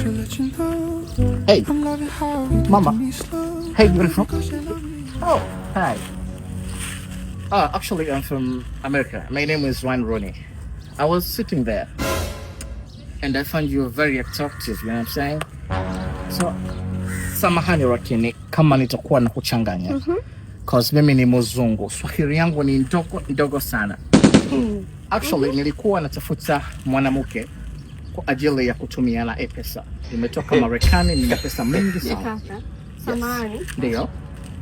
Hey, mama. Hey, beautiful. Oh, hi. Actually, I'm from America. My name is Wayne Rooney. I was sitting there and I found you very attractive, you know what I'm saying? So, samahani lakini kama nitakuwa na kuchanganya. Cause mimi ni mzungu. Swahili yangu ni ndogo ndogo sana. Actually, nilikuwa natafuta mwanamke kwa ajili ya kutumiana pesa. Nimetoka Marekani, nina pesa mingi sana. Kaka, samahani. Ndio.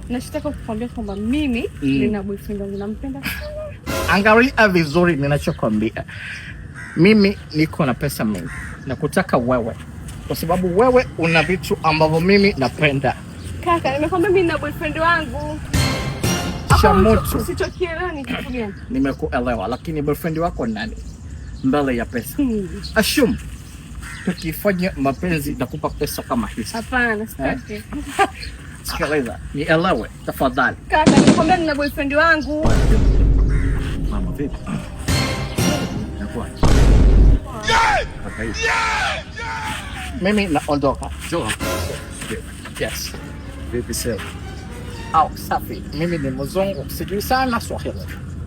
Nachotaka kukwambia kwamba mimi nina boyfriend wangu, nampenda sana. Angalia vizuri ninachokwambia. Mimi niko na pesa mingi na kutaka wewe, kwa sababu wewe una vitu ambavyo mimi napenda. Kaka, nimekwambia mimi nina boyfriend wangu. Cha moto. Usichokielewa ni kitu gani? Nimekuelewa, lakini boyfriend wako nani mbele ya pesa? Assume tukifanya mapenzi nakupa pesa kama hizi. Hapana, sitaki. Sikiliza, nielewe tafadhali. Kaka, nimekwambia nina boyfriend wangu. Mama, vipi? Inakuwaje? Kaka hivi. Mimi naondoka. Njoo. Yes. Vipi sasa? Au safi. Mimi ni mzungu, sijui sana Swahili.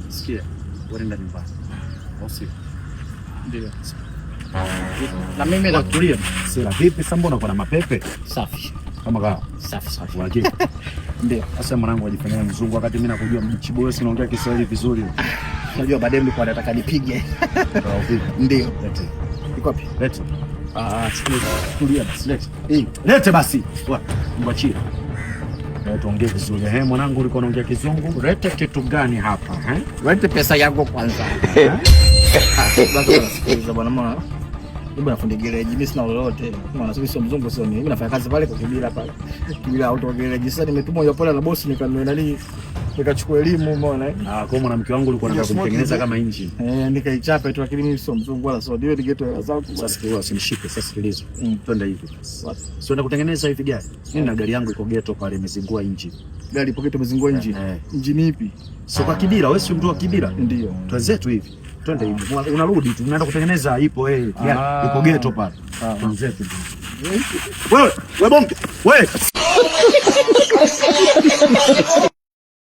Sikia. Wewe nenda nyumbani. Au sio? Ndio. Na mimi natulia. Sasa vipi sasa, mbona kuna mapepe? Safi. Kama kawa. Safi safi. Uhakika? Ndio. Sasa mwanangu ajifanyia mzungu wakati mimi nakujua mchiboyo, si unaongea Kiswahili vizuri. Unajua baadaye mlikuwa nataka nipige. Au vipi? Ndio. Lete. Iko wapi? Lete. Ah, Tulia basi, lete. Lete basi. Wa, mwachie. Na tuongee vizuri. Eh, mwanangu ulikuwa unaongea Kizungu. Lete kitu gani hapa, eh? Lete pesa yangu kwanza. Basi sikiliza bwana, mbona mimi bwana fundi gereji, mimi sina lolote. Maana sio mzungu, sio mimi. Mimi nafanya kazi pale kwa Kibira pale. Kibira auto garage. Sasa nimetumwa hiyo pale na bosi nikanunua nani, nikachukua elimu, umeona eh? Ah, kwa mwanamke wangu ulikuwa unataka kumtengeneza kama engine. Eh, nikaichape tu, lakini mimi sio mzungu wala sio ndio nigeto hela zangu. Sasa sikiliza, usinishike. Sasa sikiliza. Twende hivi. Wapi? Sio na kutengeneza hivi gari. Mimi na gari yangu iko ghetto pale, imezingua engine. Gari ipo ghetto imezingua engine. Eh. Engine ipi? Sio kwa Kibira, wewe si mtu wa Kibira? Ndio. Twenzetu hivi. Twende hivi. Unarudi tu, unaenda kutengeneza ipo eh, Ah. ipo ghetto pale. Ah. Twenzetu. Wewe, wewe bonge. Wewe.